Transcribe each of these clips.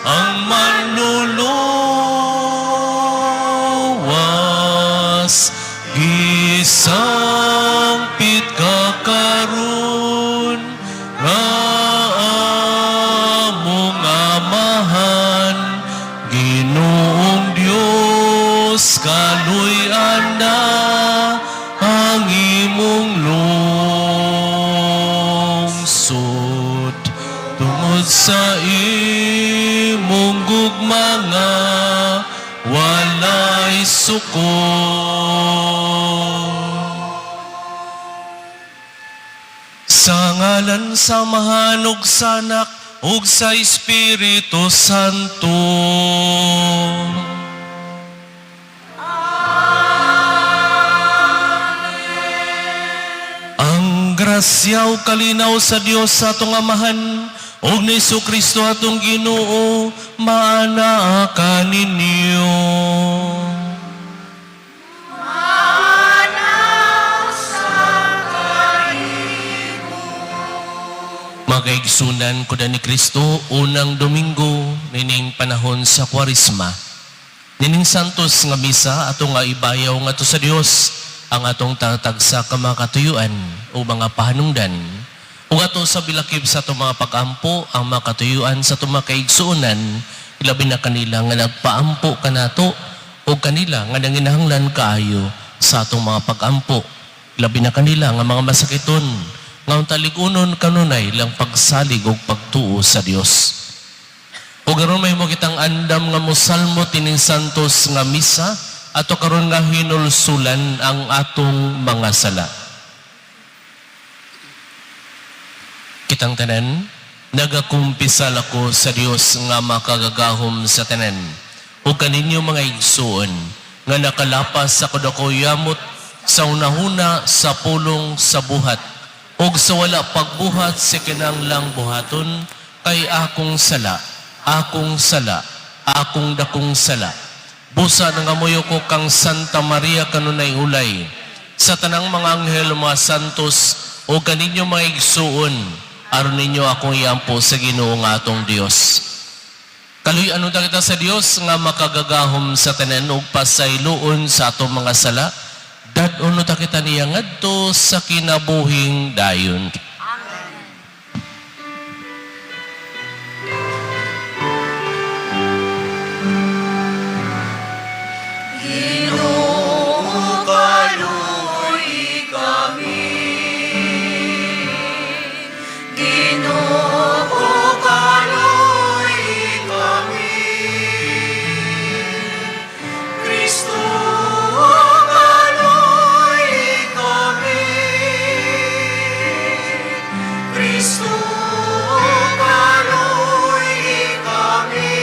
Ang manluluwas. Gisangpit ka karon nga among Amahan, Ginoong Dios, kaluy-an na ang imong lungsod tungod sa imong gugma nga walay sukod. Sa ngalan sa Amahan ug sa Anak ug sa Espiritu Santo. Ang grasya ug kalinaw sa Dios sa atong Amahan ug ni Kristo atong Ginoo maana kaninyo. Mga ko ni Kristo, unang Domingo nining panahon sa Kwaresma. Nining santos nga misa ato nga ibayaw ngadto sa Dios ang atong tatagsa ka mga katuyuan o mga pahanungdan. Ug ato sa bilakib sa atong mga pag-ampo ang mga katuyuan sa atong mga kaigsuonan, ilabi na kanila nga nagpaampo kanato o kanila nga nanginahanglan kaayo sa atong mga pag-ampo. Ilabi na kanila nga mga masakiton nga ang taligunon kanunay lang pagsalig ug pagtuo sa Dios. Ug aron mahimo kitang andam nga mosalmo tining santos nga misa, ato karon nga hinulsulan ang atong mga sala. Kitang tanan, nagakumpisal ako sa Dios nga makagagahom sa tanan. Ug kaninyo mga igsuon nga nakalapas sa kadako yamot sa unahuna, sa pulong, sa buhat ug sa wala pagbuhat sa kinahanglang buhaton, kay akong sala, akong sala, akong dakong sala. Busa nangamuyo ko kang Santa Maria kanunay ulay, sa tanang mga anghel, mga santos, o kaninyo mga igsuon, aron ninyo akong iampo sa Ginoo nga atong Dios. Kaluy-an ta kita sa Dios nga makagagahom sa tanan ug pasayloon sa atong mga sala. Dad-on ta kita niya ngadto sa kinabuhing dayon. Ginoo, kaluy kami. Ginoo, kaluy kami. Kristo, kaluy kami. Kristo, kaluy kami.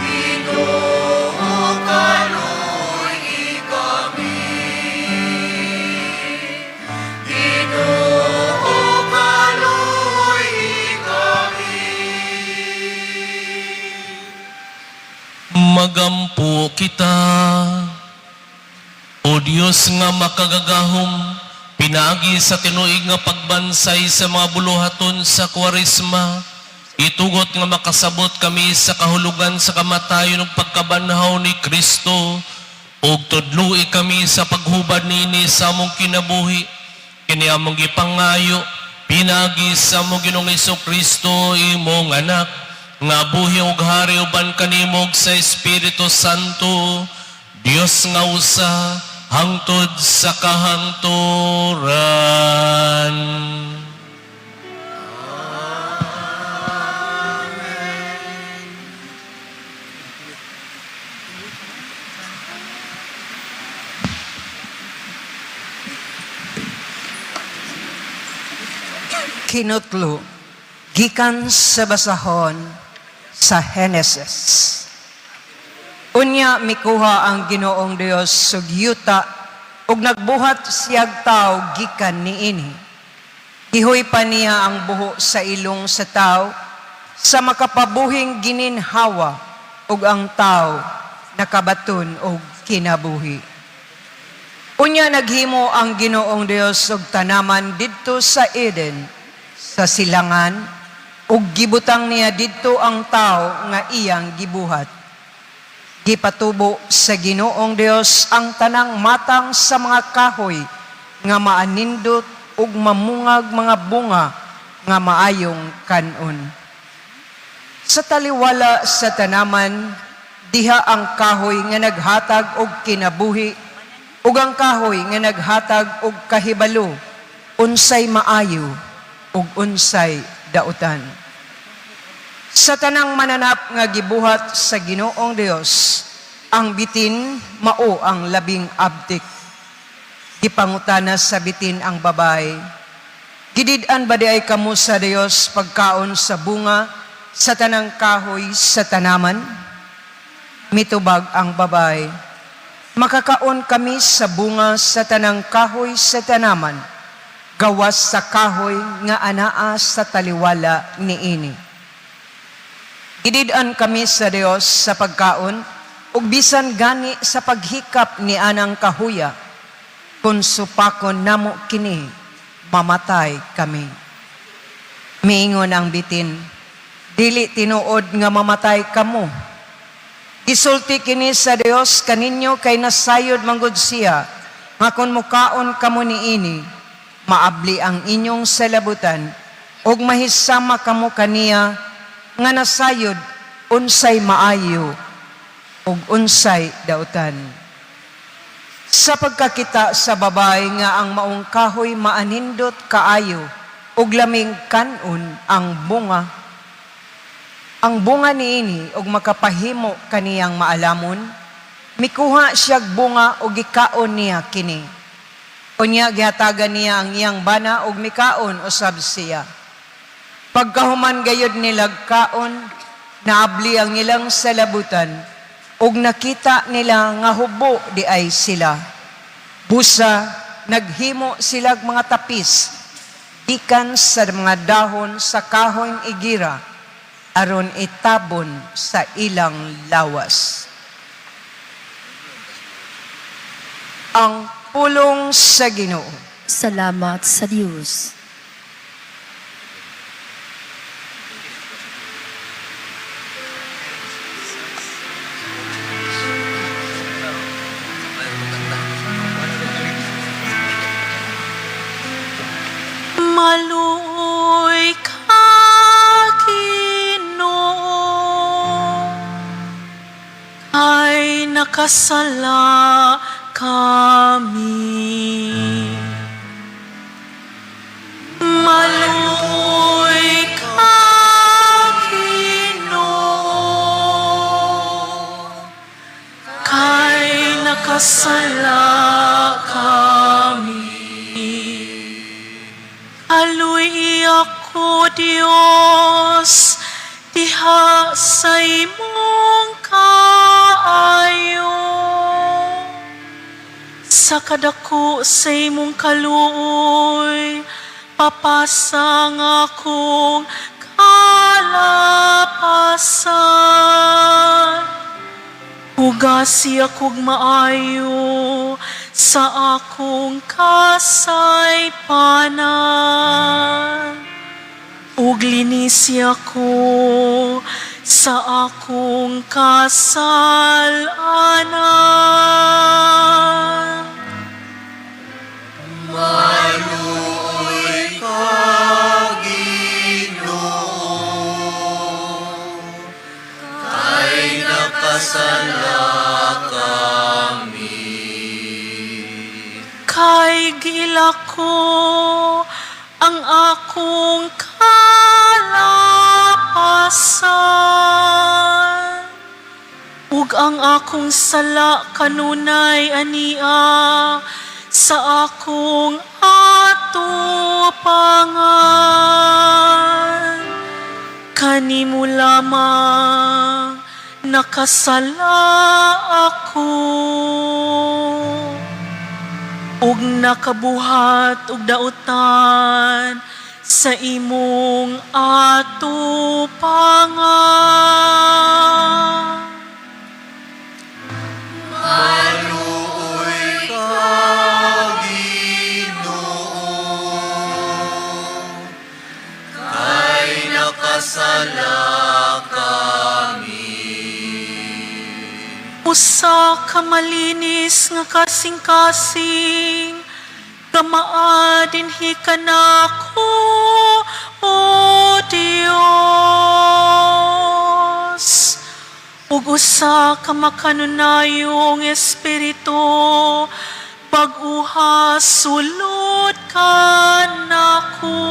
Ginoo, kaluy kami. Ginoo, kaluy kami. Magampo kita. O Dios nga makagagahom, pinaagi sa tinuig nga pagbansay sa mga buluhaton sa Kwaresma, itugot nga makasabot kami sa kahulugan sa kamatayon ug pagkabanhaw ni Kristo, ug tudloi kami sa paghubad niini sa among kinabuhi. Kini among gipangayo pinaagi sa among Ginoong Kristo, imong anak, nga buhi ug hari uban kanimo ug sa Espiritu Santo, Dios nga usa hangtod sa kahangturan. Kinutlo, gikan sa basahon sa Henesis. Unya mikuha ang Ginoong Dios ug yuta ug nagbuhat siyag tawo gikan niini. Gihuy pa niya ang buho sa ilong sa tawo sa makapabuhing gininhawa, ug ang tawo nakabaton og kinabuhi. Unya naghimo ang Ginoong Dios og tanaman didto sa Eden sa silangan Ug gibutang niya didto ang tao nga iyang gibuhat. Gipatubo sa Ginoong Dios ang tanang matang sa mga kahoy nga maanindot ug mamungag mga bunga nga maayong kanon. Sa taliwala sa tanaman, diha ang kahoy nga naghatag og kinabuhi ug ang kahoy nga naghatag og kahibalo unsay maayo ug unsay dautan. Sa tanang mananap nga gibuhat sa Ginoong Dios, ang bitin mao ang labing abtik. Gipangutana sa bitin ang babae, "Gidid-an ba diay kamo sa Dios pagkaon sa bunga sa tanang kahoy sa tanaman?" Mitubag ang babae, "Makakaon kami sa bunga sa tanang kahoy sa tanaman, gawas sa kahoy nga anaa sa taliwala niini. Gidid-an kami sa Dios sa pagkaon, ug bisan gani sa paghikap ni anang kahuya, kung supakon namo kini, mamatay kami." Miingon ang bitin, "Dili tinuod nga mamatay kamo. Gisulti kini sa Dios kaninyo kay nasayod manggod siya nga kung mukaon kamo niini, maabli ang inyong salabutan ug mahisama kamo kaniya nga nasayod unsay maayo ug unsay dautan." Sa pagkakita sa babae nga ang maong kahoy maanindot kaayo ug laming kanon ang bunga niini ug makapahimo kaniyang maalamon, mikuha siyag bunga ug gikaon niya kini. Unya gihatagan niya ang iyang bana ug mikaon usab siya. Pagkahuman gayud nilag kaon, naabli ang ilang salabutan ug nakita nila nga hubo diay sila. Busa naghimo silag mga tapis gikan sa mga dahon sa kahoy igira aron itabon sa ilang lawas. Ang pulong sa Ginoo. Salamat sa Diyos. Maluoy ka, Ginoo, kay nakasala kami. Maluoy ka, Ginoo, kay nakasala kami. Aluy ako, Diyos, diha sa imong kaayo. Sa kadako sa imong kaluoy, papasang akong kalapasan. Hugasi akog maayo sa akong kasaypanan. Ug linisi ako sa akong kasalanan. Maluoy ka, Ginoo, kay nakasala kami. Kay giila ko ang akong kalapasan ug ang akong sala kanunay ania sa akong atubangan. Kanimo lamang nakasala ako ug nakabuhat og dautan sa imong atubangan. Maluoy ka, Ginoo, kay nakasala. Usa ka malinis nga kasing-kasing, gamaa dinhi kanako, O Dios. Ug usa ka makanunayong espiritu, bag-uha sulod kanako.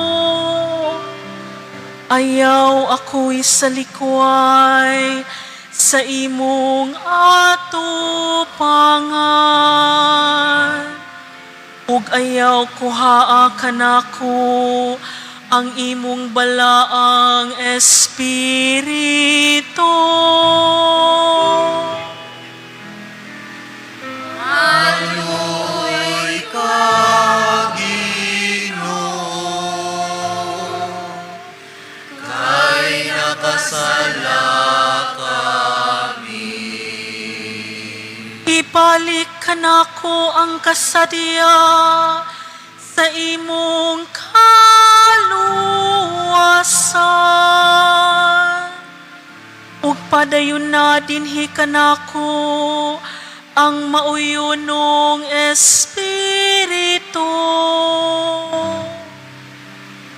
Ayaw ako'y salikway sa imong atubangan. Ug ayaw kuhaa kanako ang imong balaang espiritu. Maluoy ka, Ginoo, kay nakasala kami. Ibalik kanako ang kasadya sa imong kaluwasan. Ug padayon na dinhi kanako ang mauyonong espiritu.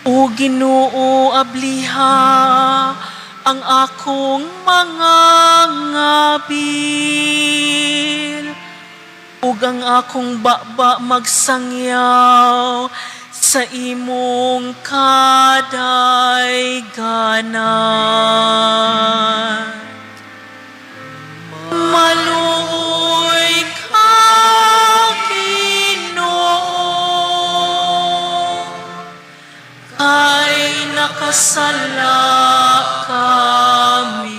O Ginoo, abliha ang akong mga ngabil ug ang akong baba magsangyaw sa imong kadayganan. Maluoy ka, Ginoo, kay nakasala kami.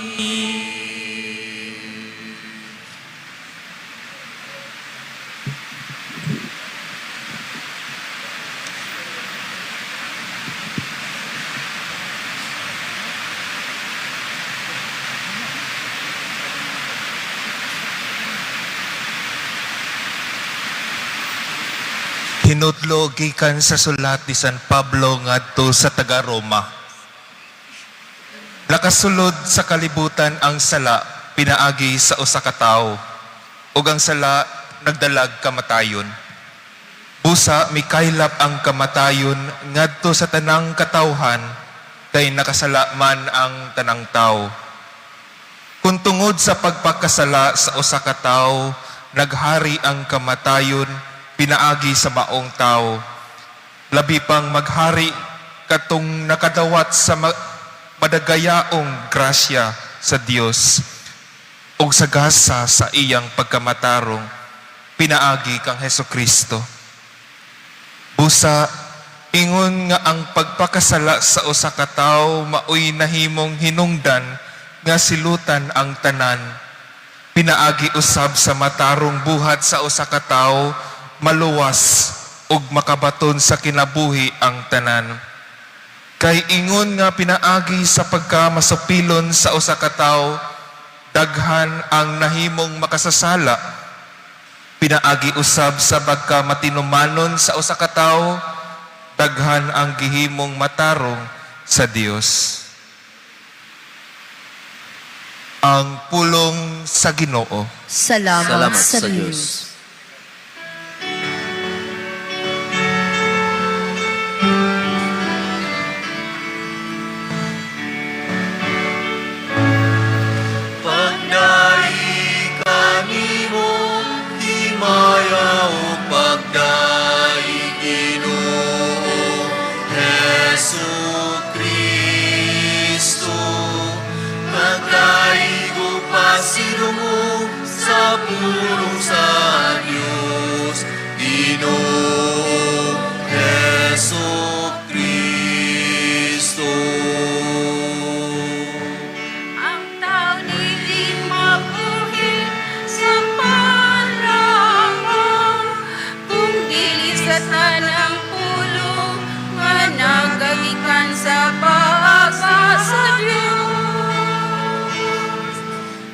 Hinudlo gikan sa sulat ni San Pablo ngadto sa taga-Roma. Nakasulod sa kalibutan ang sala pinaagi sa usa ka tawo, ug ang sala nagdalag kamatayon. Busa mikaylap ang kamatayon ngadto sa tanang katawhan kay nakasala man ang tanang tawo. Kung tungod sa pagpakasala sa usa ka tawo, naghari ang kamatayon pinaagi sa maong tawo. Labi pang maghari katong nakadawat sa madagayaong grasya sa Dios ug sa gasa sa iyang pagkamatarong pinaagi kang Hesukristo. Busa ingon nga ang pagpakasala sa usa ka tawo maoy nahimong hinungdan nga silutan ang tanan. Pinaagi usab sa matarong buhat sa usa ka tawo, maluwas ug makabaton sa kinabuhi ang tanan. Kay ingon nga pinaagi sa pagkamasupilon sa usa ka tawo, daghan ang nahimong makasasala. Pinaagi usab sa pagkamatinumanon sa usa ka tawo, daghan ang gihimong matarong sa Dios. Ang pulong sa Ginoo. Salamat, Salamat sa sa Diyos. Diyos. Pagdaig kanimo, himaya o pagdaig, Ginoo Hesu Kristo. Pagdaig o pasidungog sa pulong sa Dios, Ginoo Hesu Kristo. Ang tao dili mabuhi sa pan lamang, kung dili sa tanang pulong nga nagagikan sa paasa sa Dios.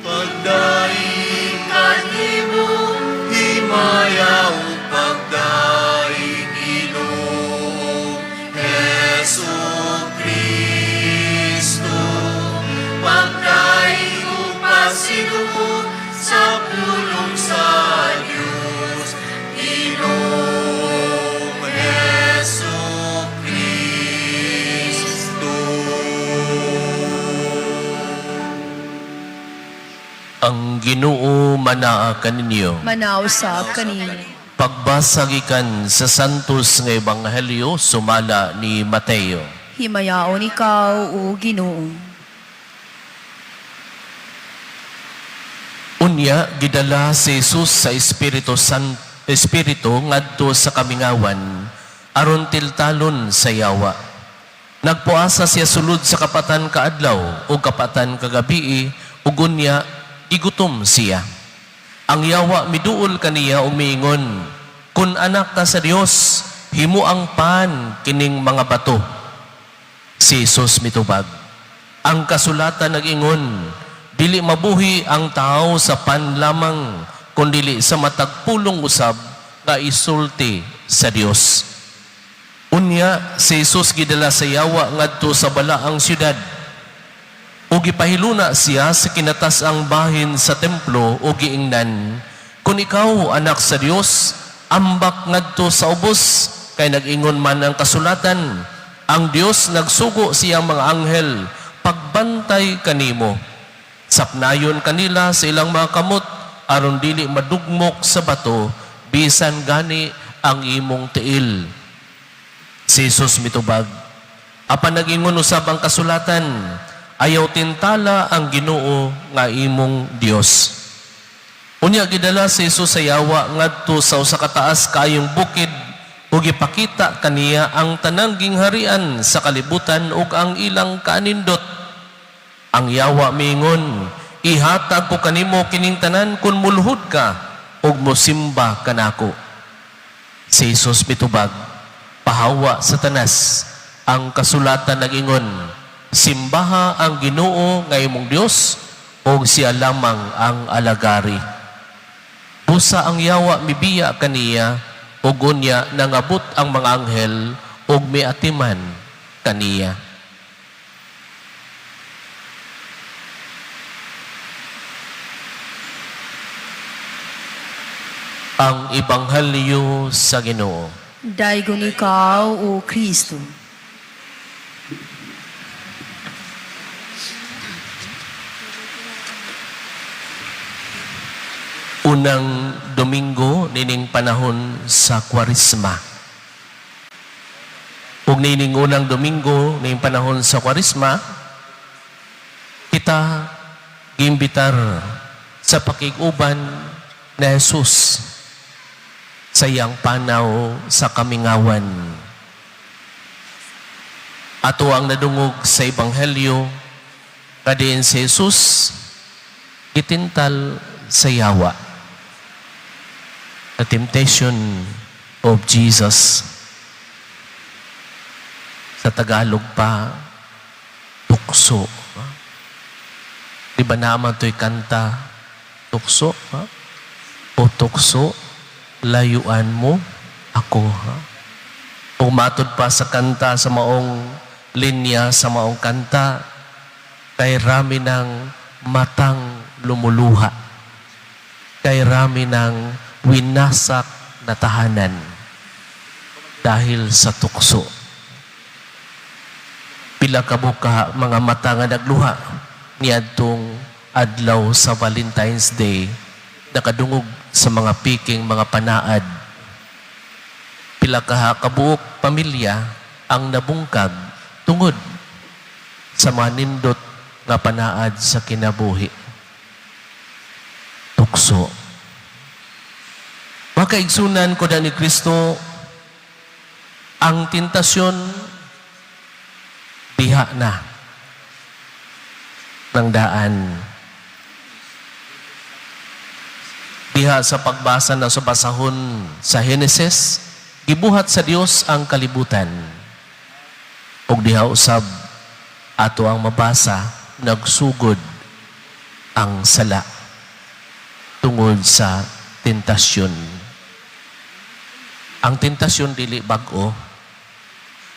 Pagdaig kanimo, himaya o pagdaig, Ginoo Hesu Kristo. Pagdaig o pasidungog sa pulong sa Dios, Ginoong Hesu Kristo. Ang Ginoo manaa kaninyo. Manaa usab kanimo. Pagbasa gikan sa Santos nga Ebanghelyo sumala ni Mateo. Himayaon ikaw, O Ginoo. Unya gidala si Jesus sa Espiritu ngadto sa kamingawan aron tiltalon sa yawa. Nagpuasa siya sulod sa kapatan kaadlaw ug kapatan kagabii ug unya gigutom siya. Ang yawa miduol kaniya ug miingon, "Kun anak ka sa Dios, himoang pan kining mga bato." Si Jesus mitubag, "Ang kasulatan nag-ingon, dili mabuhi ang tao sa pan lamang, kundili sa matag pulong usab nga isulti sa Dios." Unya, si Jesus gidala sa yawa ngadto sa balaang syudad. Ug gipahiluna siya sa kinatas-ang bahin sa templo ug giingnan, "Kung ikaw anak sa Dios, ambak ngadto sa ubos, kay nag-ingon man ang kasulatan, ang Dios nagsugo siyang mga anghel pagbantay kanimo. Sapnayon kanila sa ilang mga kamot aron dili madugmok sa bato bisan gani ang imong tiil." Si Jesus mitubag, "Apan nag-ingon usab ang kasulatan, ayaw tintala ang Ginoo nga imong Dios." Unya gidala si Jesus sa yawa ngadto sa usa ka taas kaayong bukid ug gipakita kaniya ang tanang gingharian sa kalibutan ug ang ilang kaanindot. Ang yawa miingon, "Ihatag ko kanimo kining tanan kun muluhod ka ug mosimba kanako." Si Jesus mitubag, "Pahawa, Satanas. Ang kasulatan nag-ingon, simbaha ang Ginoo nga imong Dios ug siya lamang ang alagari." Busa ang yawa mibiya kaniya ug unya nangabot ang mga anghel ug miatiman kaniya. Ang Ebanghelyo sa Ginoo. Daygon ikaw, O Kristo. Unang Domingo nining panahon sa Kwaresma. Ug nining unang Domingo nining panahon sa Kwaresma, kita giimbitar sa pakig-uban ni Jesus sa iyang panaw sa kamingawan. Ato ang nadungog sa Ebanghelyo kadiin si Jesus gitintal sa yawa. The temptation of Jesus. Sa Tagalog pa, tukso. Di ba naman to'y kanta, tukso? Ha? O tukso, layuan mo ako. Ha? O matod pa sa kanta, sa maong linya, sa maong kanta, kay rami ng matang lumuluha. Kay rami ng winasak na tahanan dahil sa tukso. Pila ka buka mga mata nga nagluha niadtong adlaw sa Valentine's Day, nakadungog sa mga piking mga panaad. Pila ka kabuok pamilya ang nabungkag tungod sa mga nindot nga panaad sa kinabuhi. Tukso. Makaigsunan ko ni Kristo, ang tentasyon diha na ng daan. Diha sa pagbasa na sa basahon sa Genesis, gibuhat sa Dios ang kalibutan. Ug diha usab ato ang mabasa, nagsugod ang sala tungod sa tentasyon. Ang tentasyon dili bag-o.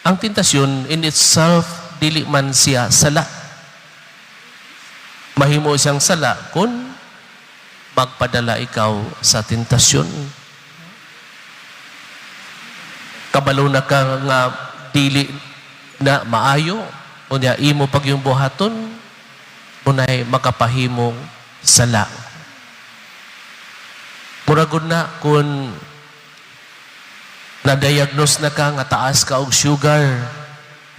Ang tentasyon in itself dili man siya sala. Mahimo siyang sala kung Magpadala ikaw sa tentasyon. Kabalo na ka nga dili na maayo, unya imo pag yung buhaton, munay makapahimong sala. Muragod na kung na-diagnose na ka nga taas ka og sugar,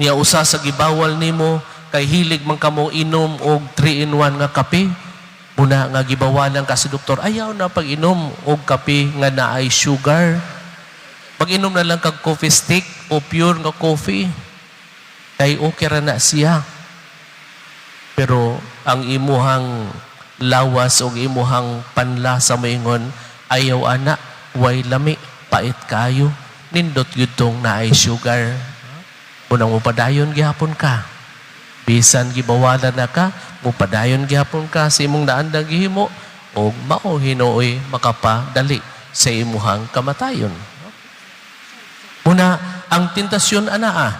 niya usa sa gibawal nimo kay hilig man kamo inom og 3 in 1 nga kape, muna nga gibawalan ka sa doktor, ayaw na pag-inom og kape nga naay sugar. Pag-inom na lang kag coffee stick o pure nga coffee, kay okay ra na siya. Pero ang imuhang lawas o imuhang panlasa moingon, "Ayaw ana, way lami, pait kayo, nindot gyud tong naay sugar." Munang mupadayon gihapon ka. Bisan gibawalan na ka, mupadayon gihapon ka sa imong naandang gihimo, og mao hinuoy makapadali sa imuhang kamatayon. Muna, ang tentasyon anaa.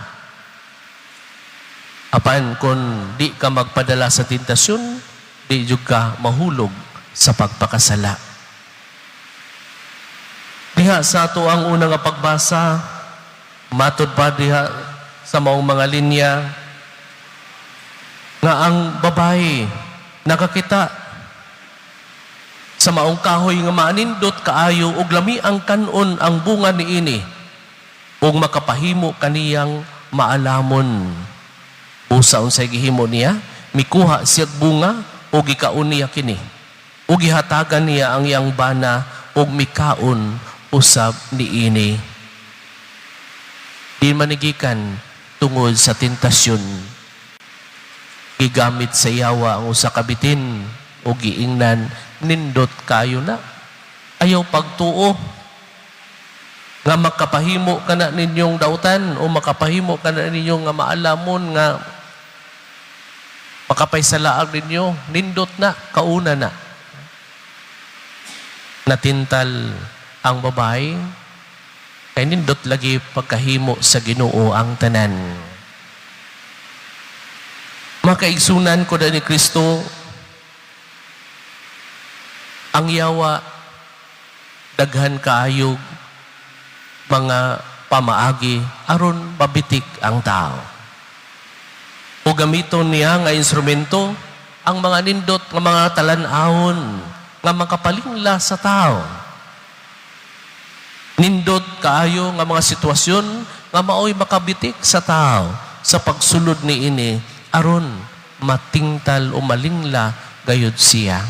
Apan kung di ka magpadala sa tentasyon, di jud ka mahulog sa pagpakasala. Diha sa ato ang unang nga pagbasa, matod pa diha sa maong mga linya, nga ang babae nakakita sa maong kahoy nga maanindot kaayo ug lami ang kanon ang bunga niini ug makapahimo kaniyang maalamon. Busa unsay gihimo niya? Mikuha siyag bunga ug gikaon niya kini. Ug gihatagan niya ang iyang bana ug mikaon usab niini. Di manigikan tungod sa tentasyon. Gigamit sa yawa ang usa ka bitin ug giingnan, "Nindot kayo na. Ayaw pagtuo nga makapahimo ka na ninyong dautan o makapahimo ka na ninyong nga maalamon nga makapaysalaag ninyo. Nindot na, kauna na." Natintal ang babae kay nindot lagi pagkahimo sa Ginoo ang tanan. Makaigsunan ko ni Kristo, ang yawa daghan kaayog mga pamaagi aron mabitik ang tao. O gamiton niya nga instrumento ang mga nindot nga mga talan-awon nga makapalingla sa tao. Nindot kaayo nga mga sitwasyon nga maoy makabitik sa tao sa pagsulod niini aron matingtal o malingla gayud siya.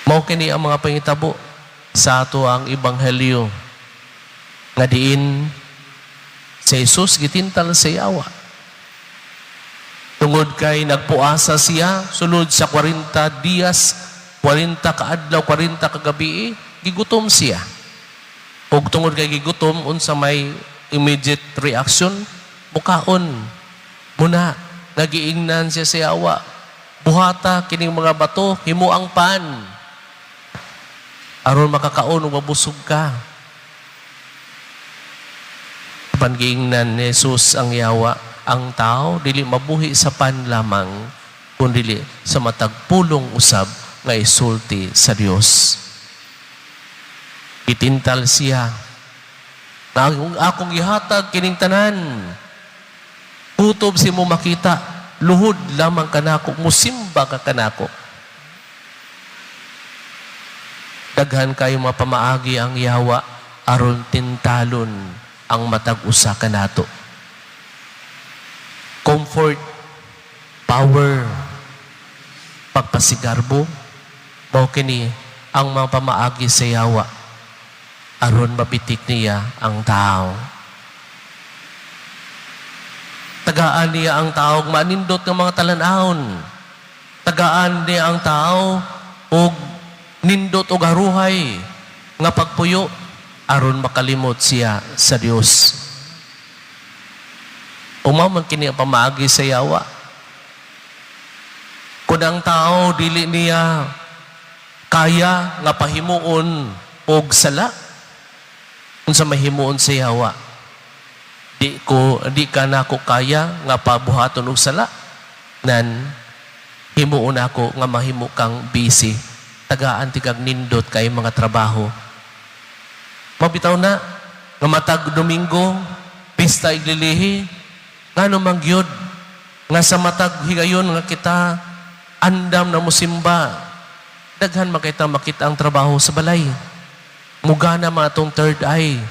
Mao kini ang mga pangitabo sa ato ang ebanghelyo nga diin si Jesus gitintal sa yawa. Tungod kay nagpuasa siya sulod sa 40 dias, 40 kaadlaw, 40 kagabi, gigutom siya. Ug tungod kay gigutom, unsa may immediate reaction? Mukaon. Muna, nagiingnan siya sa yawa, "Buhata kining mga bato, himo ang pan. Aron makakaon ug mabusog ka." Giingnan ni Jesus ang yawa, ang tao dili mabuhi sa pan lamang, kundi sa matag pulong usab nga isulti sa Dios. Gitintal siya. Na akong ihatag kining tanan. Kutob sa imo makita, luhod lamang kanako, musimba ka kanako. Daghan kayo mapamaagi ang yawa aron tintalon ang matag usa kanato. Comfort, power, pagpasigarbo, mao kini ang mga pamaagi sa yawa aron mabitik niya ang tao. Tagaan niya ang tao og manindot ng mga talan-awon. Tagaan niya ang tao og nindot og haruhay nga pagpuyo aron makalimot siya sa Dios. Mao man kini ang pamaagi sa yawa. Kung ang tao dili niya kaya nga pahimuon og sala, unsa mahimuon sa yawa? Di ka nako kaya nga pabuhaton og sala." Nan Himuon ako nga mahimo kang busy. Tagaan ti kag nindot kay mga trabaho. Mabitaw na nga matag Domingo, pista iglilihi, ngano man gyud nga sa matag higayon nga kita andam na musimba, daghan man kita makita ang trabaho sa balay. Mugana man atong third eye.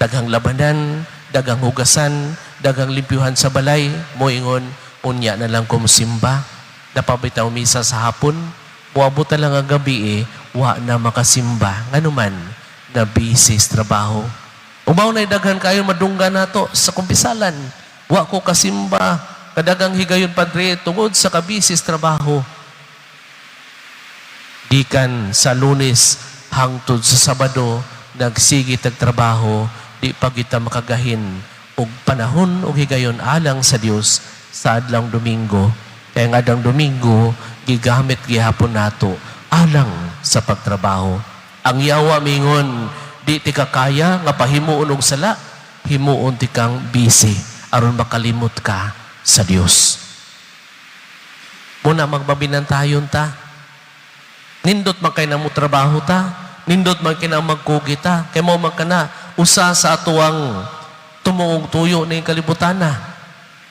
Daghang labanan, daghang hugasan, daghang limpyuhan sa balay, moingon, "Unya na lang ko musimba." Napabitaw misa sa hapon, muabot na lang ang gabi eh, wa na makasimba. Nganuman, na busy sa trabaho. Umaw na daghan kayo madungga nato sa kumpisalan. "Wa ko kasimba, kadagang higayon, Padre, tungod sa kabisi sa trabaho." Gikan sa Lunes hangtod sa Sabado, nagsige tag trabaho, di pa kita makagahin og panahon og higayon alang sa Dios sa adlawng Domingo. Kaya nga adlawng Domingo, gigamit gihapon nato alang sa pagtrabaho. Ang yawa mingon, "Di ti kakaya nga pahimuon og sala, himuon ti kang busy aron makalimot ka sa Dios." Muna magbabinantayon ta. Nindot man kay na mo trabaho ta, nindot man kay na magkugi ta, kay mo man kana usa sa atuang tumuong tuyo ni kalibutan na.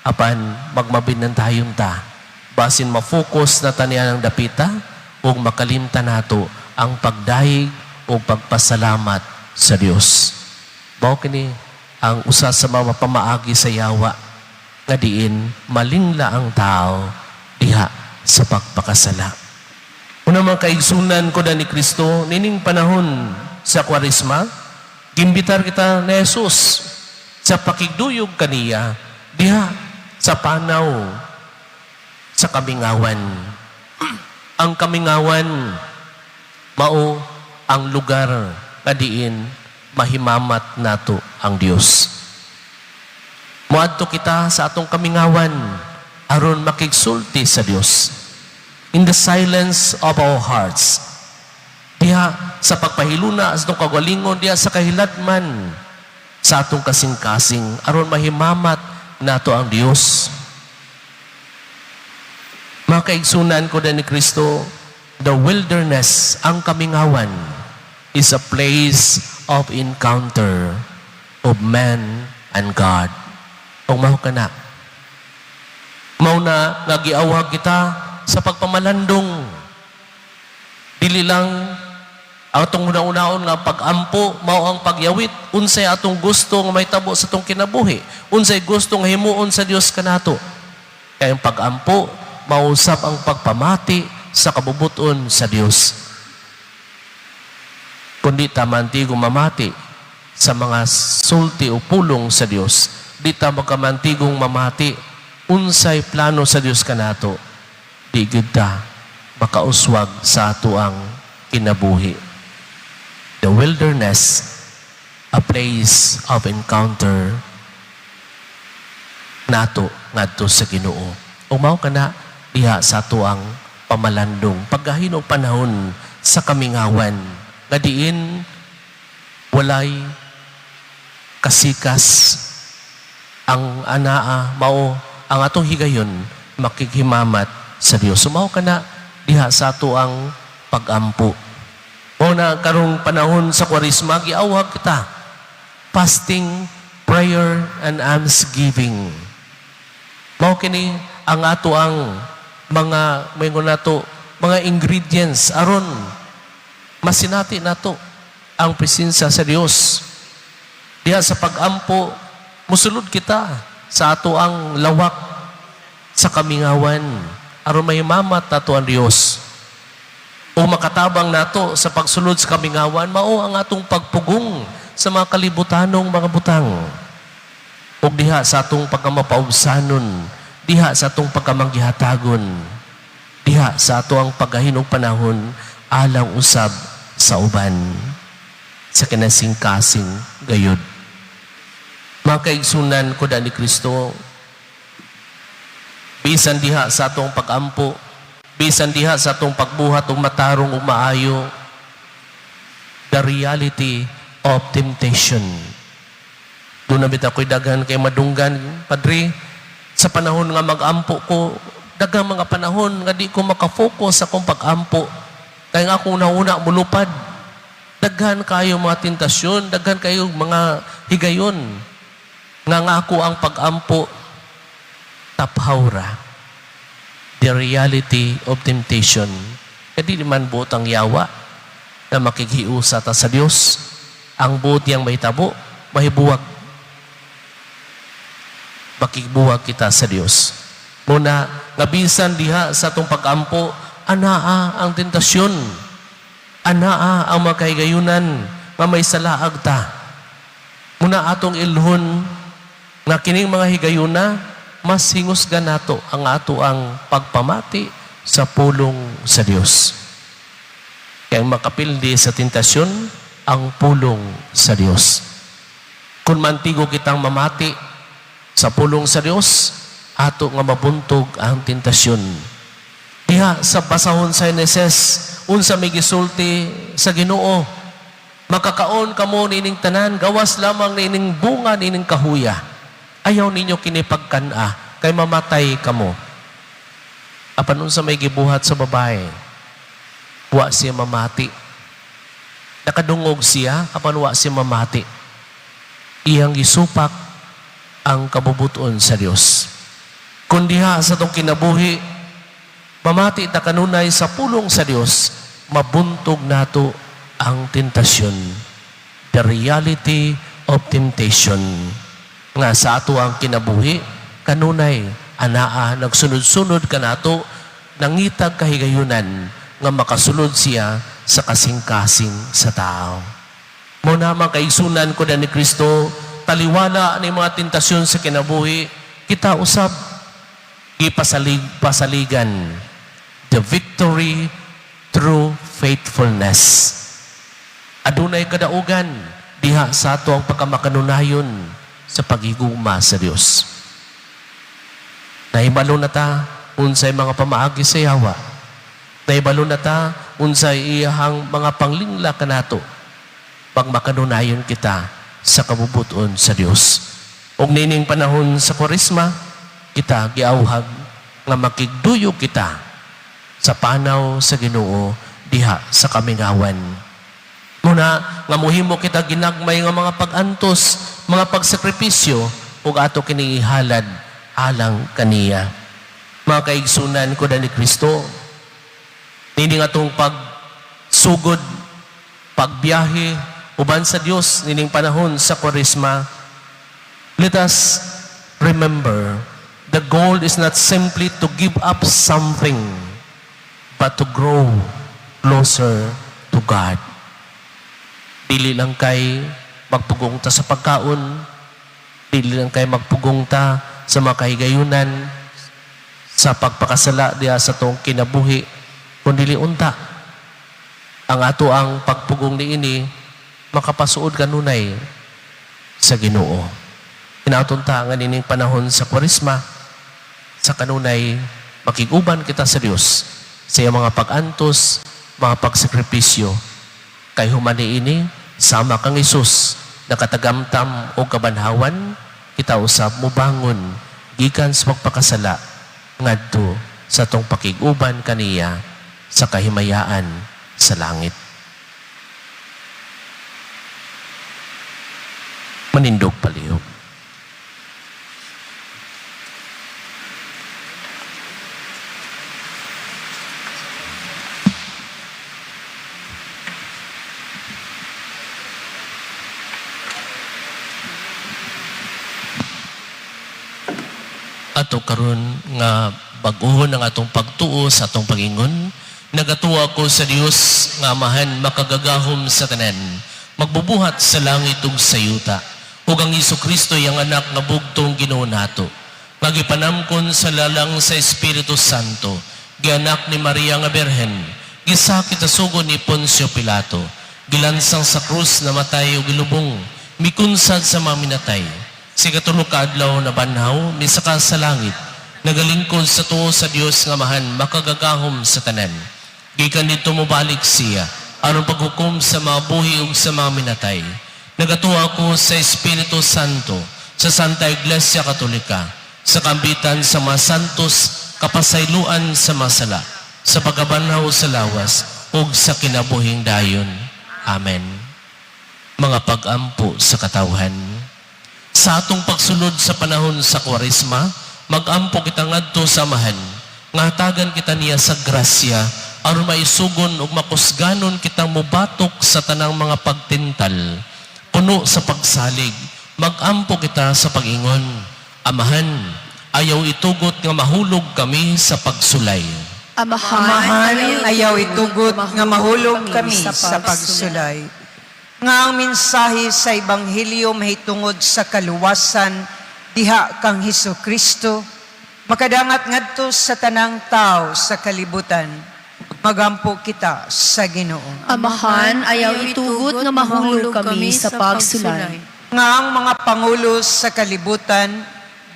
Apan magmabinantayon ta. Basin ma-focus na tanian ang dapita ug makalimtan nato ang pagdayeg o pagpasalamat sa Dios. Mao kini ang usa sa mga pamaagi sa yawa nga diin malingla ang tao diha sa pagpakasala. Una, mga kaigsunan ko na ni Kristo, nining panahon sa Kwaresma, gimbitar kita ni Jesus sa pakigduyog kaniya diha sa panaw sa kamingawan. Ang kamingawan mao ang lugar nga diin mahimamat nato ang Dios. Moadto kita sa atong kamingawan aron makigsulti sa Dios. In the silence of our hearts, diha sa pagpahiluna sa atong kagalingon, diha sa kahiladman sa atong kasing-kasing, aron mahimamat nato ang Dios. Mga kaigsunan ko ni Kristo, the wilderness, ang kamingawan, is a place of encounter of man and God. O mao ka na. Mao na nga giawhag kita sa pagpamalandong. Dili lang ang atong una-unaon nga pag-ampo mao ang pagyawit unsay atong gusto nga mahitabo sa atong kinabuhi, unsay gusto nga himuon sa Dios kanato. Kay ang pag-ampo mausap ang pagpamati sa kabubuton sa Dios. Kundi ta mantigong mamati sa mga sulti o pulong sa Dios, di ta magkamantigong mamati unsay plano sa Dios kanato, di gyud ta makauswag sa ato ang kinabuhi. The wilderness, a place of encounter nato ngadto sa Ginoo. O mao kana diha sa ato ang pamalandong, paggahin og panahon sa kamingawan nga diin walay kasikas. Ang anaa mao ang atong higayon makighimamat sa Dios. So mao kana diha sa ato ang pagampo. Mao na karong panahon sa Kwaresma, giawhag kita fasting, prayer and almsgiving. Mao kini ang ato ang mga moingon nato mga ingredients aron masinati nato ang presensya sa Dios. Diha sa pag-ampo, musulod kita sa ato ang lawak sa kamingawan aron mahimamat nato ang Dios. O makatabang nato sa pagsulod sa kamingawan mao ang atong pagpugong sa mga kalibutanong mga butang. Ug diha sa atong pagkamapaubsanon, diha sa atong pagkamanggihatagon, diha sa ato ang paggahin og panahon alang usab sa uban sa kinasingkasing gayud. Mga kaigsunan ko ni Kristo, bisan diha sa atong pag-ampo, bisan diha sa atong pagbuhat og matarong ug maayo, the reality of temptation. Doon na bitaw ko'y daghan kay madunggan, "Padre, sa panahon nga mag-ampo ko, daghan Daghang mga panahon nga di ko makafocus sa akong pag-ampo. Kay nga akong nauna mulupad. Daghan kayo mga tentasyon, daghan kayo mga higayon. Nga ako ang pag-ampo taphaw ra. The reality of temptation. Kaya di man buot ang yawa na makighiusa ta sa Dios. Ang buot niyang mahitabo, mahibuwag. Makigbuwag kita sa Dios. Muna, nga bisan diha sa atong pag-ampo, anaa ang tentasyon. Anaa ang mga kahigayunan nga may salaag ta. Muna atong ilhon nga kining mga higayuna, mas hingusgan nato ang ato ang pagpamati sa pulong sa Dios. Kaya ang makapildi sa tentasyon, ang pulong sa Dios. Kung mantigo kitang mamati sa pulong sa Dios, ato nga mabuntog ang tentasyon. Diha sa basahon sa Heneses, unsa may gisulti sa Ginoo, "Makakaon kamo nining tanan, gawas lamang nining bunga nining kahuya. Ayaw ninyo kini pagkan-a, kay mamatay kamo." Apan unsa may gibuhat sa babae? Wa siya mamati. Nakadungog siya, apan wa siya mamati. Iyang gisupak ang kabubuton sa Dios. Kung diha sa atong kinabuhi, mamati ta kanunay sa pulong sa Dios, mabuntog nato ang tentasyon. The reality of temptation. Nga sa ato ang kinabuhi, kanunay, anaa, nagsunod-sunod kanato, nangitag kahigayunan, nga makasulod siya sa kasing-kasing sa tao. Mo na, mga kaigsunan ko ni Kristo, taliwala ni mga tentasyon sa kinabuhi, kita usab gipasalig pasaligan the victory through faithfulness. Adunay kadaugan diha sa ato ang pagkamakanunayon sa paghigugma sa Dios. Nahibalo na ta unsay mga pamaagi sa yawa. Nahibalo na ta unsay iyahang mga panglingla kanato pag makanunayon kita sa kabubuton sa Dios. Ug nining panahon sa Kwaresma, kita giawhag nga makigduyog kita sa panaw sa Ginoo diha sa kamingawan. Muna nga muhimo kita ginagmay nga mga pag-antos, mga pagsakripisyo ug ato kini ihalad alang kaniya. Mga kaigsunan ko ni Kristo, nining atong pagsugod, pagbiyahe uban sa Dios nining panahon sa Kwaresma, let us remember the goal is not simply to give up something, but to grow closer to God. Dili lang kay magpugong ta sa pagkaon, dili lang kay magpugong ta sa mga kahigayunan, sa pagpakasala diha sa atong kinabuhi, kundi unta ang ato ang pagpugong niini makapasuod kanunay sa Ginoo. Hinaot unta nga nining panahon sa Kwaresma, sa kanunay makiguban kita sa Dios sa iyang mga pag-antos, mga pagsakripisyo. Kay human niini, sama kang Hesus, nakatagamtam o kabanhawan, kita usab mobangon gikan sa pagpakasala ngadto sa atong pakig-uban kaniya sa kahimayaan sa langit. Manindog palihog. Ato karon nga bag-ohon ang atong pagtuo sa atong pagingon. "Nagatuo ako sa Dios nga Amahan makagagahom sa tanan, magbubuhat sa langit ug sa yuta, ug ang Hesus Kristo iyang anak nga bugtong Ginoo nato, nga gipanamkon sa lalang sa Espiritu Santo, gianak ni Maria nga Birhen, gisakit sa sugo ni Poncio Pilato, gilansang sa krus, namatay ug gilubong, mikunsad sa mga minatay, sa ikatulo ka adlaw nabanhaw, misaka sa langit, nagalingkod sa tuo sa Dios nga Amahan makagagahom sa tanan. Gikan didto mobalik siya aron paghukom sa mga buhi ug sa mga minatay. Nagatuo ako sa Espiritu Santo, sa Santa Iglesia Katolika, sa kambitan sa mga santos. Kapasayloan sa masala, sa pagkabanhaw sa lawas, ug sa kinabuhing dayon. Amen. Mga pag-ampo sa katawhan. Sa atong pagsulod sa panahon sa Kwaresma, magampo kita ngadto sa Amahan, nga hatagan kita niya sa grasya, aron maisugon ug makusganon kitang mubatok sa tanang mga pagtintal. Puno sa pagsalig, magampo kita sa pag-ingon, Amahan, ayaw itugot nga mahulog kami sa pagsulay. Amahan, Amahan, ayaw itugot nga mahulog kami sa pagsulay. Nga ang mensahe sa Ebanghelyo mahitungod sa kaluwasan diha kang Hesus Kristo makadangat ngadto sa tanang tao sa kalibutan. Magampo kita sa Ginoo. Amahan, ayaw itugot nga mahulog kami sa pagsulay. Nga ang mga pangulo sa kalibutan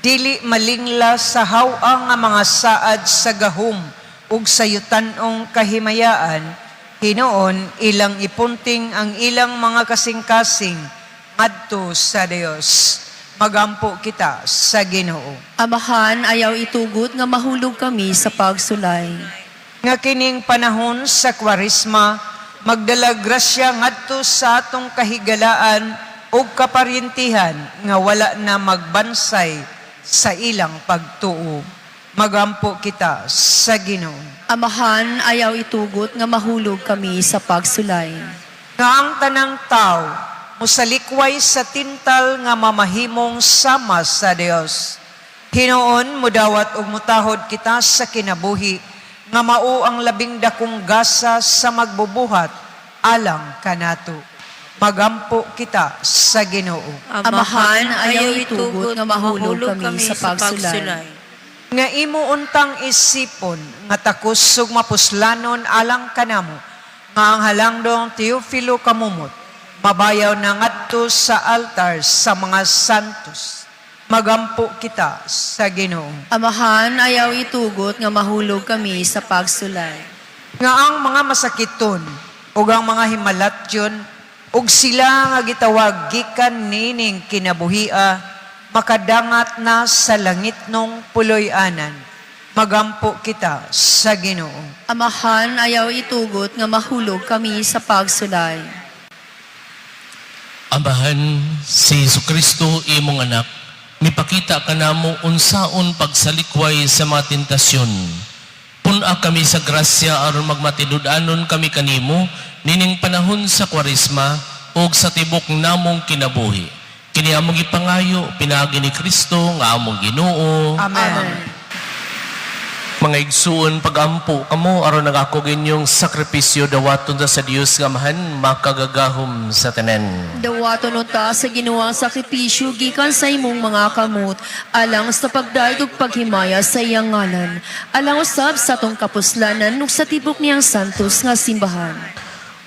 dili malingla sa haw-ang nga mga saad sa gahom ug sa yutan-ong kahimayaan, hinuon ilang ipunting ang ilang mga kasing-kasing ngadto sa Dios. Magampo kita sa Ginoo. Amahan, ayaw itugot nga mahulog kami sa pagsulay. Nga kining panahon sa Kwaresma, magdala grasya ngadto sa atong kahigalaan ug kaparyentihan nga wala na magbansay sa ilang pagtuo. Magampo kita sa Ginoo. Amahan, ayaw itugot nga mahulog kami sa pagsulay. Nga ang tanang tao mosalikway sa tintal nga mamahimong sama sa Dios. Hinuon mudawat ug mutahod kita sa kinabuhi nga mao ang labing dakong gasa sa magbubuhat alang kanato. Magampo kita sa Ginoo. Amahan, ayaw itugot nga mahulog kami sa pagsulay. Nga imo untang isipon nga takos ug mapuslanon alang kanamo nga ang halangdong Teofilo Kamumot mabayaw na ngadto sa altar sa mga santos. Magampo kita sa Ginoo. Amahan, ayaw itugot nga mahulog kami sa pagsulay. Nga ang mga masakiton ug ang mga himalatyon ug sila nga gitawag gikan nining kinabuhia makadangat na sa langitnong puloy-anan. Magampo kita sa Ginoo. Amahan, ayaw itugot nga mahulog kami sa pagsulay. Amahan, si Hesus Kristo imong anak, mipakita kanamo unsaon pagsalikway sa mga tentasyon. Pun-a kami sa grasya aron magmatinud-anon kami kanimo nining panahon sa Kwaresma ug sa tibok namong kinabuhi. Kini among gipangayo pinaagi ni Kristo nga among Ginoo. Amen. Mga igsuon, pagampo kamo aron ang ako inyong sakripisyo dawaton ta sa Dios nga Amahan makagagahom sa tanan. Dawaton unta sa Ginoo ang sakripisyo gikan sa imong mga kamot alang sa pagdayeg ug paghimaya sa iyang ngalan, alang usab sa atong kapuslanan ug sa tibok niyang santos nga simbahan.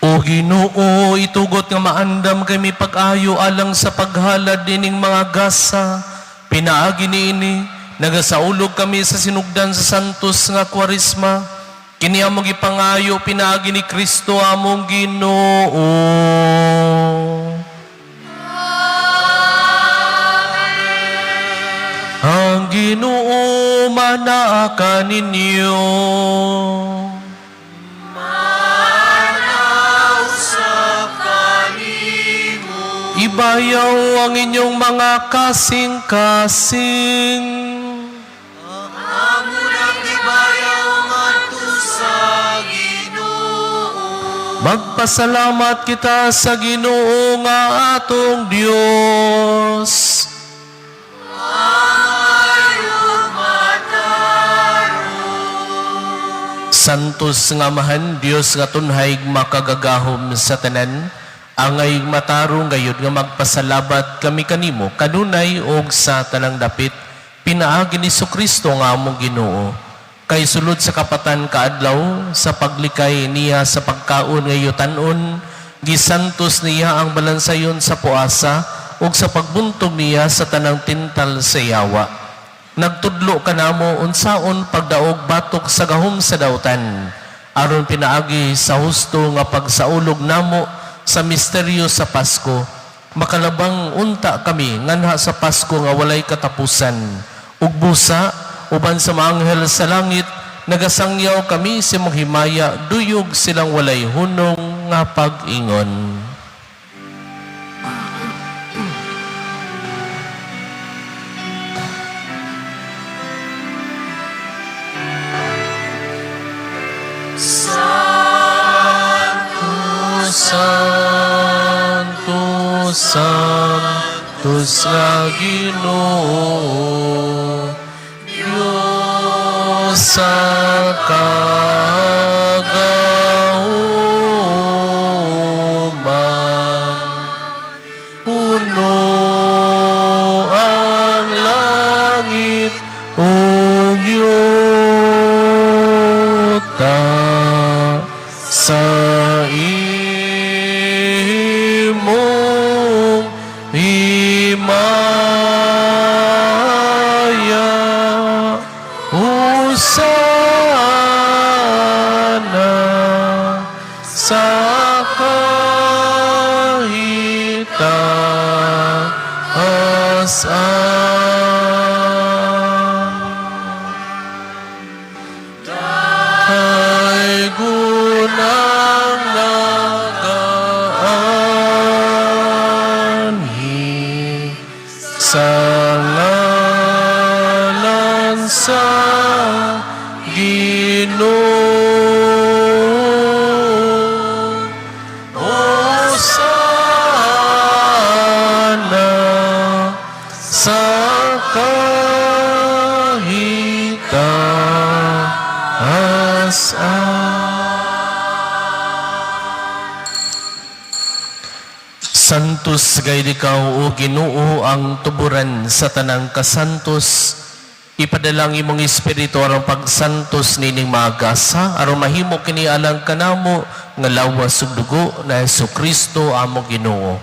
O Ginoo, itugot nga maandam kami pag-ayo alang sa paghalad nining mga gasa. Pinaagi niini, nagasaulog kami sa sinugdan sa santos nga Kwaresma. Kini among gipangayo pinaagi ni Kristo among Ginoo. Ang Ginoo manaa kaninyo. Ibayaw ang inyong mga kasing-kasing. Amo nang ibayaw ngadto sa Ginoo. Magpasalamat kita sa Ginoo nga atong Dios. Santos nga Amahan, Dios nga tunhay makagagahom sa tanan, angay matarong gayud nga magpasalabat kami kanimo kanunay og sa tanang dapit, pinaagi ni Kristo nga among Ginoo. Kay sulod sa kapatan kaadlaw sa paglikay niya sa pagkaon nga yutan-on, gisantos niya ang balansayon sa puasa ug sa pagbuntog niya sa tanang tintal sa yawa. Nagtudlo kanamo unsaon pagdaog batok sa gahom sa dautan aron pinaagi sa husto nga pagsaulog namo sa misteryo sa Pasko, makalabang unta kami nganha sa Pasko nga walay katapusan, ug busa. uban sa mga anghel sa langit, nagasangyaw kami sa imong himaya, duyog silang walay hunong nga pag-ingon. Santo, Santo sa Ginoo, Diyos sa kagauman. Puno ang langit ug yuta sa imong himaya. Hosana sa kahitaasan. Ay gunang nagaanhi sa ngalan sa Ginoo. Hosana sa kahitaasan. Santos gayud ikaw, O Ginoo, ang tuburan sa tanang kasantos. Ipadala ang imong Espiritu aron pagsantos nining mga gasa, aron mahimo kini alang kanamo nga lawas ug dugo na Hesus Kristo among Ginoo.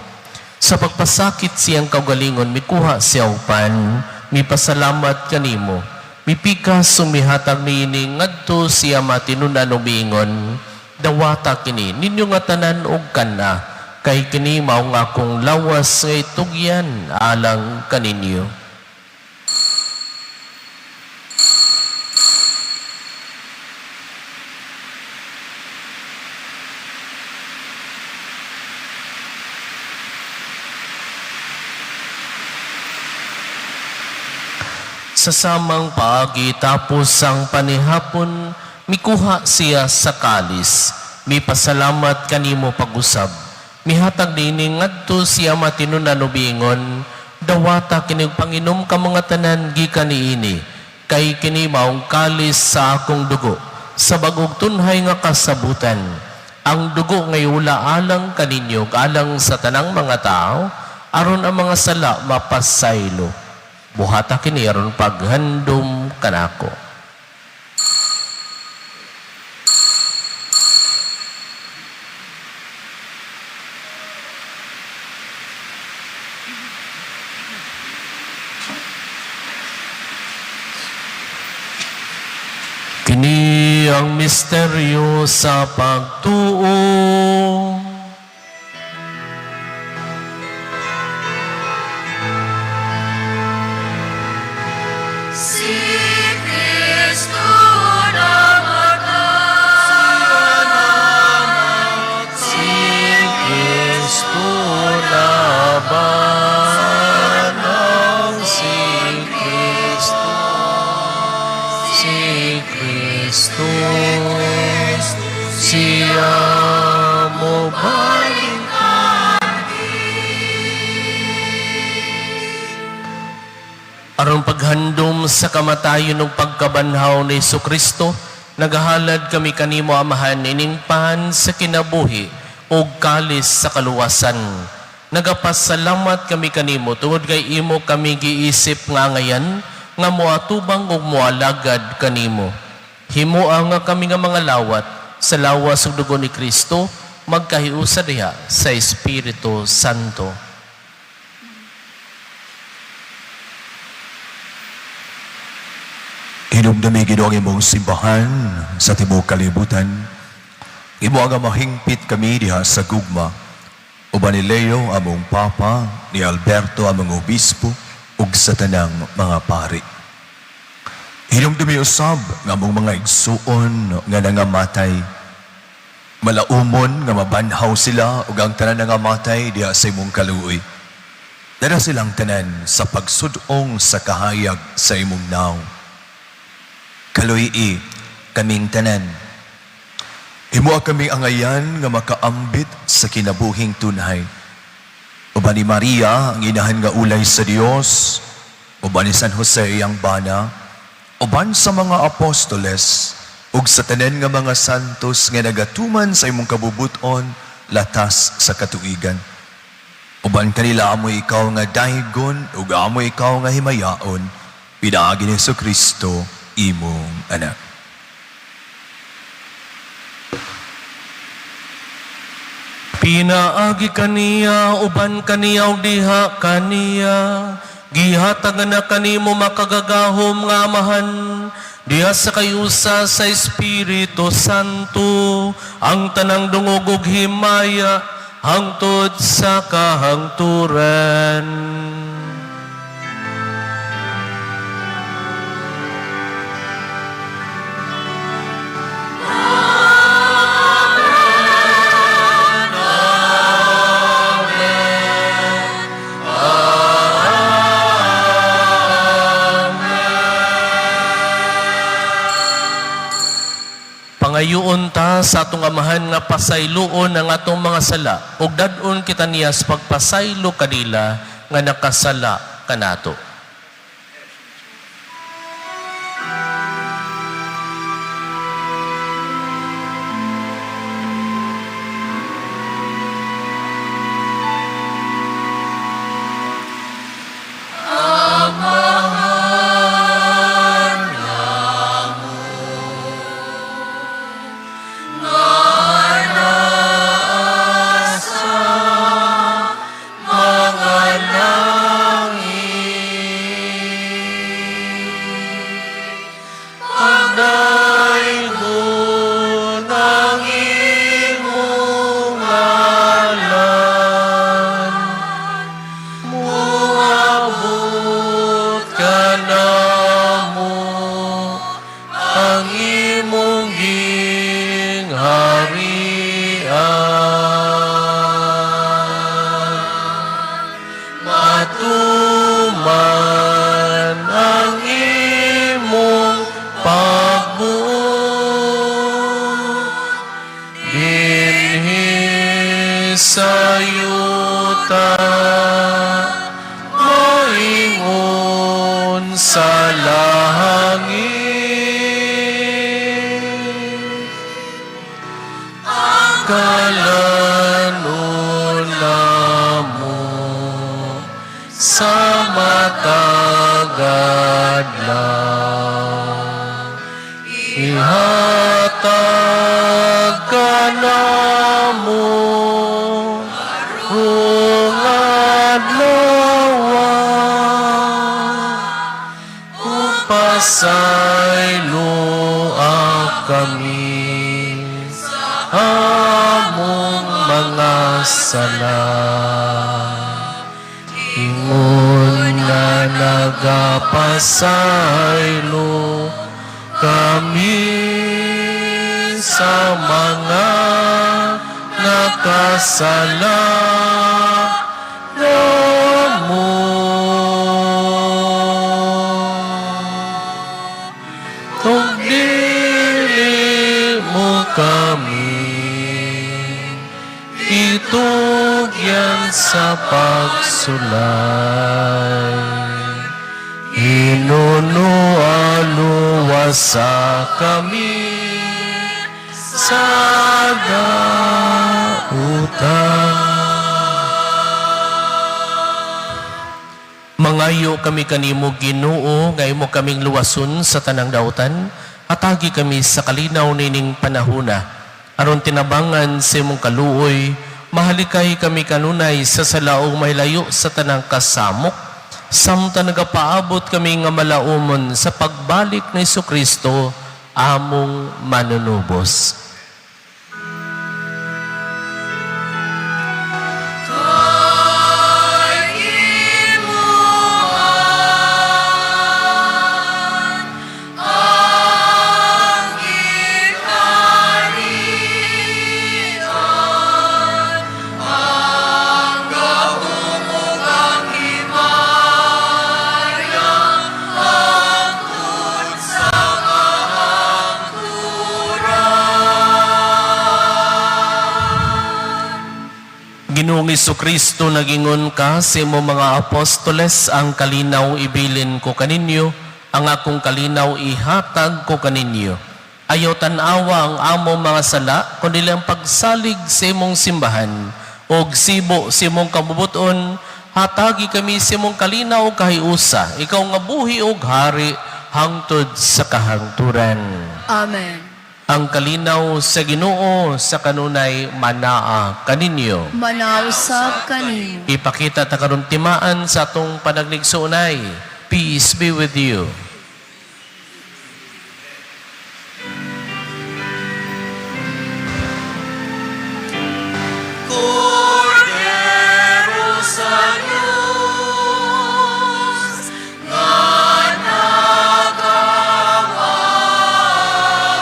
Sa pagpasakit siyang kaugalingon, mikuha siya og pan, mipasalamat kanimo. Mipikas, mihatag niini ngadto siya matinunan ug miingon, "Dawata kini ninyo nga tanan og kana, kay kini mao nga akong lawas nga itugyan alang kaninyo." Sa samang paagi, tapos ang panihapon, mikuha siya sa kalis, mipasalamat kanimo pag-usab. Mihatag niini ngadto siya matinunan ug miingon, "Dawata kini ug panginom kamo nga tanan gikan niini, kay kini maong kalis sa akong dugo, sa bagong tunhay nga kasabutan. Ang dugo nga iula alang kaninyo ug alang sa tanang mga tao, aron ang mga sala mapasaylo. Buhata kini aron paghandom kanako." Kini ang misteryo sa pagtuo. Si Kristo namatay. Si Kristo nabanhaw, si Kristo, si Kristo, siya mobalik. Aron paghandom sa kamatayon ug pagkabanhaw ni Kristo, nagahalad kami kanimo, Amahan, ining pan sa kinabuhi ug kalis sa kaluwasan. Nagapasalamat kami kanimo tungod kay imo kami giisip nga angayan nga moatubang ug moalagad kanimo. Himoa nga kami nga mga lawat sa lawas ug dugo ni Kristo magkahiusa diha sa Espiritu Santo. Hinumdumi, Ginoo, ang imong simbahan sa tibuok kalibutan. Imo nga mahingpit kami diha sa gugma. Uban ni Leo among Papa, ni Alberto among Obispo, ug sa tanang mga pari. Hinumdumi usab nga among mga igsuon nga nangamatay. Malaumon nga mabanhaw sila ug ang tanan nangamatay diha sa imong kaluoy. Dala silang tanan sa pagsud-ong sa kahayag sa imong nawong. Kaluy-i kaming tanan. Himoa kaming angayan nga makaambit sa kinabuhing tunhay. Uban ni Maria, ang inahan nga ulay sa Dios, uban ni San Jose iyang bana, uban sa mga apostoles, ug sa tanan nga mga santos nga nagatuman sa imong kabubuton latas sa katuigan. Uban kanila amo ikaw nga daygon ug amo ikaw nga himayaon, pinaagi ni Kristo imong anak. Pinaagi kaniya, uban kaniya ug diha kaniya, gihatag na kanimo makagagahom nga Amahan, diha sa kayusa sa Espiritu Santo, ang tanang dungog ug himaya, hangtod sa kahangturan. Pangayoon ta sa atong Amahan nga pasayloon ang atong mga sala ug dad-on kita niya sa pagpasaylo kanila nga nakasala kanato. Pagdaygon ang imong ngalan, Muabot kanamo ang imong gingharian. Matuman ang imong pagbuot dinhi sa yuta, moingon sa langit. Kalanon namo sa matag adlaw, ihatag kanamo karong adlaw, Pasayloa kami sa among mga sala. Ingon nga nagapasaylo kami sa mga nakasala namo. Kung dili mo kami itugyan sa pagsulay, Hinunoa luwasa kami sa dautan. Mangayo kami kanimo, Ginoo, nga imo kaming luwason sa tanang dautan, hatagi kami sa kalinaw nining panahuna. Aron tinabangan sa imong kaluoy, mahalikay kami kanunay sa sala ug mahilayo sa tanang kasamok, samtang nagapaabot kami nga malaumon sa pagbalik ni Kristo among manunubos. Kay imo ang Ginoong Kristo, nagingon ka sa imong mga apostoles, "Ang kalinaw ibilin ko kaninyo, ang akong kalinaw ihatag ko kaninyo." Ayaw tan-awa ang among mga sala, kundi ang pagsalig sa imong simbahan. Og sibo sa imong kabubuton, hatagi kami sa imong kalinaw kahiusa. Ikaw nga buhi og hari hangtod sa kahangturan. Amen. Ang kalinaw sa Ginoo sa kanunay manaa kaninyo. Manaa usab kanimo. Ipakita ta karon timaan sa atong panagligsuonay. Peace be with you. Kordero sa Diyos, nga nagawagtang sa sala sa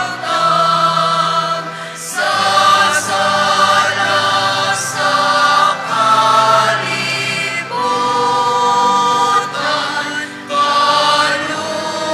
kalibutan, kaluoyi kami. Kordero sa Diyos,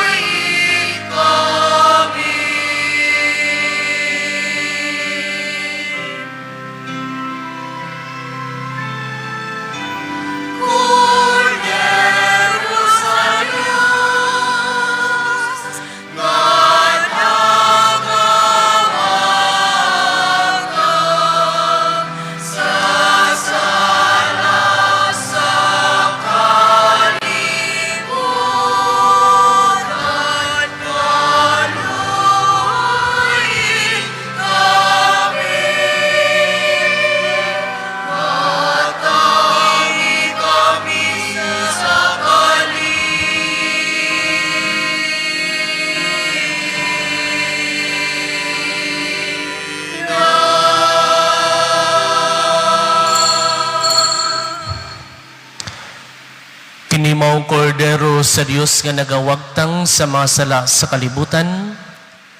nga nagawagtang sa sala sa kalibutan, kaluoyi kami. Hatagi kami sa kalinaw. Kini mao ang kordero sa Dios nga nagawagtang sa mga sala sa kalibutan.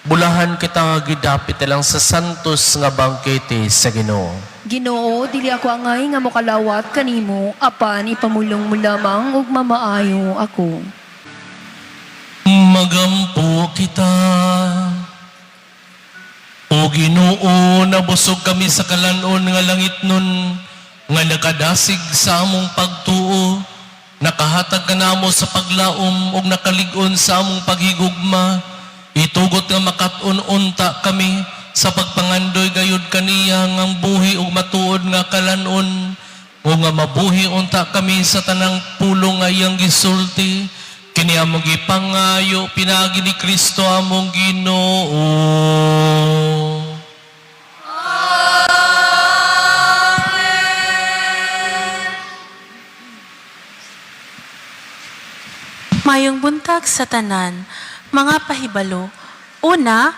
Bulahan kita nga gidapit lang sa santos nga bangkete sa Ginoo. Ginoo, dili ako angay nga mokalawat kanimo, apan ipamulong mo lamang ug mamaayo ako. Magampo kita. O Ginoo, nabusog kami sa kalan-on nga langitnon, nga nakadasig sa among pagtuo, nakahatag kanamo sa paglaom ug nakalig-on sa among paghigugma. Itugot nga makat-on unta kami sa pagpangandoy gayud kaniya ngang buhi ug matuod nga kalan-on, o nga mabuhi unta kami sa tanang pulong nga iyang gisulti. Kini among gipangayo pinaagi ni Kristo among Ginoo. Mayong buntag sa tanan, mga pahibalo. Una,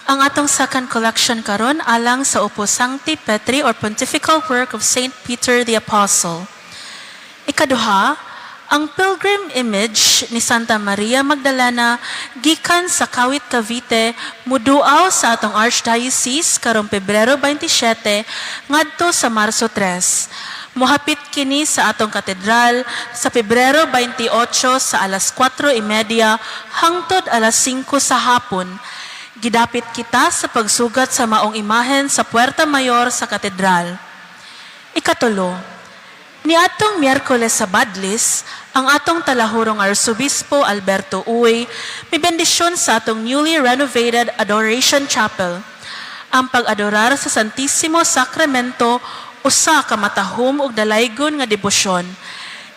ang atong second collection karon alang sa Opus Sancti Petri or Pontifical Work of Saint Peter the Apostle. Ikaduha, ang pilgrim image ni Santa Maria Magdalena gikan sa Kawit, Cavite muduaw sa atong Archdiocese karong Pebrero 27 ngadto sa Marso 3. Mohapit kini sa atong katedral sa Pebrero 28 sa alas 4:30 hangtod alas 5 sa hapon. Gidapit kita sa pagsugat sa maong imahen sa Puerta Mayor sa katedral. Ikatulo, niadtong Miyerkules sa Badlis, ang atong talahurong Arsobispo Alberto Uy may bendisyon sa atong newly renovated Adoration Chapel. Ang pag-adorar sa Santisimo Sacramento usa ka matahom ug dalaygon nga debosyon.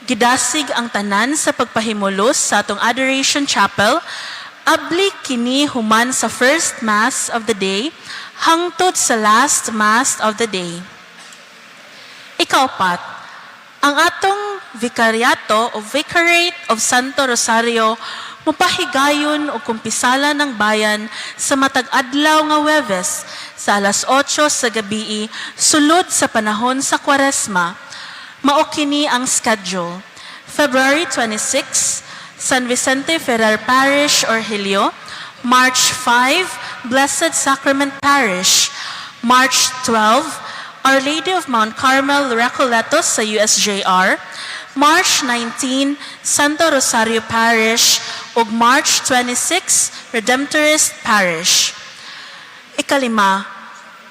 Gidasig ang tanan sa pagpahimulos sa atong Adoration Chapel. Abli kini human sa first Mass of the day hangtod sa last Mass of the day. Ikaupat, ang atong Vicariato o Vicarate of Santo Rosario mupahigayon og kumpisala ng bayan sa matag adlaw nga Webes sa alas 8 sa gabii sulod sa panahon sa Kwaresma. Mao kini ang schedule. February 26, San Vicente Ferrer Parish, Orhilio. March 5, Blessed Sacrament Parish. March 12, Our Lady of Mount Carmel, Recoletos sa USJR. March 19, Santo Rosario Parish, ug March 26, Redemptorist Parish. Ikalima,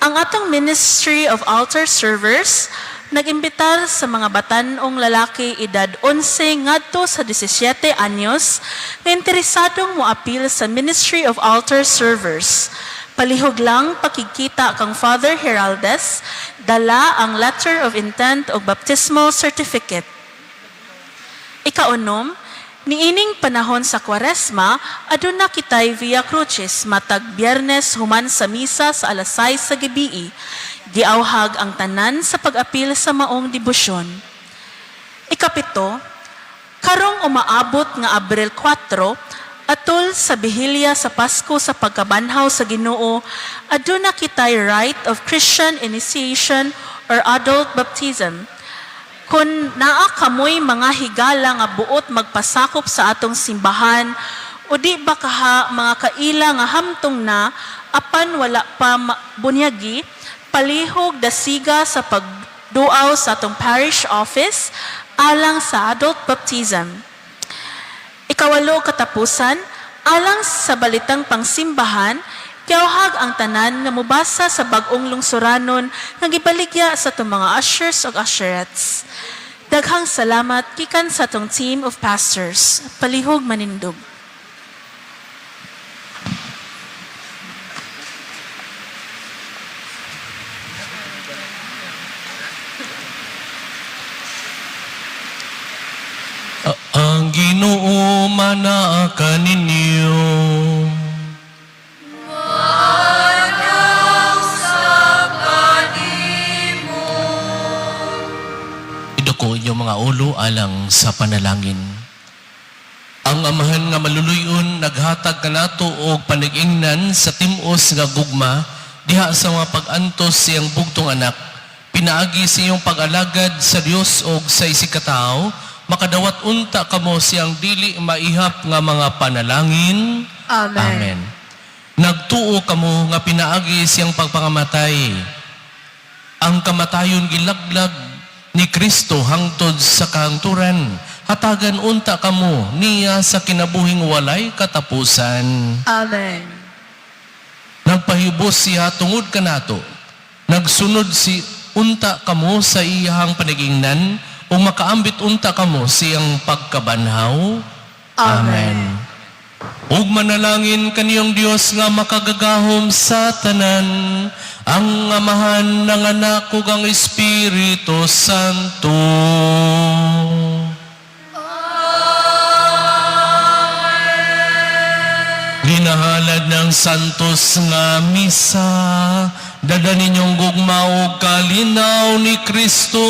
Ang atong Ministry of Altar Servers nag-imbitar sa mga batan-ong lalaki edad 11 ngadto sa 17 anyos nga interesadong moapil sa Ministry of Altar Servers. Palihog lang pakigkita kang Father Heraldes, dala ang letter of intent o baptismal certificate. Ikaunom, niining panahon sa Kwaresma, aduna kitay Via Crucis matag Biyernes human sa misa sa alas 6 sa gabii. Giawhag ang tanan sa pag-apil sa maong debosyon. Ikapito, karong umaabot nga Abril 4, atol sa bihilya sa Pasko sa pagkabanhaw sa Ginoo, aduna kitay rite of Christian initiation or adult baptism. Kung naa kamoy mga higala nga buot magpasakop sa atong simbahan, o di ba kaha mga kaila nga hamtong na apan wala pa bunyagi, palihog dasiga sa pagduaw sa atong parish office alang sa adult baptism. Ikawalo katapusan, alang sa balitang pangsimbahan, giawhag ang tanan nga mobasa sa bag-ong lungsuranon nga gibaligya sa atong mga ushers ug usherettes. Daghang salamat gikan sa atong team of pastors. Palihog manindog. Ang Ginoo manaa kaninyo. Sa kanimo. Iduko inyong mga ulo alang sa panalangin. Ang Amahan nga maluluyon naghatag kanato og panag-ingnan sa tim-os nga gugma diha sa mga pag-antos siyang bugtong anak, pinaagi sa iyong pag-alagad sa Dios og sa isigkatawo, makadawat unta kamo siyang dili maihap nga mga panalangin. Amen. Amen. Nagtuo kamo nga pinaagi siyang pagpangamatay. Ang kamatayon gilaglag ni Kristo hangtod sa kahangturan. Hatagan unta kamo niya sa kinabuhing walay katapusan. Amen. Nagpahibos siya tungod kanato. Nagsunod si unta kamo sa iyahang panagingnan o makaambit unta kamo siyang pagkabanhaw. Amen. Ug manalangin kaniyong Dios nga makagagahom sa tanan, ang Amahan ng Anak ug ang Espiritu Santo. Ginahalad ng Santos nga Misa, dada ninyong gugma ug kalinaw ni Kristo.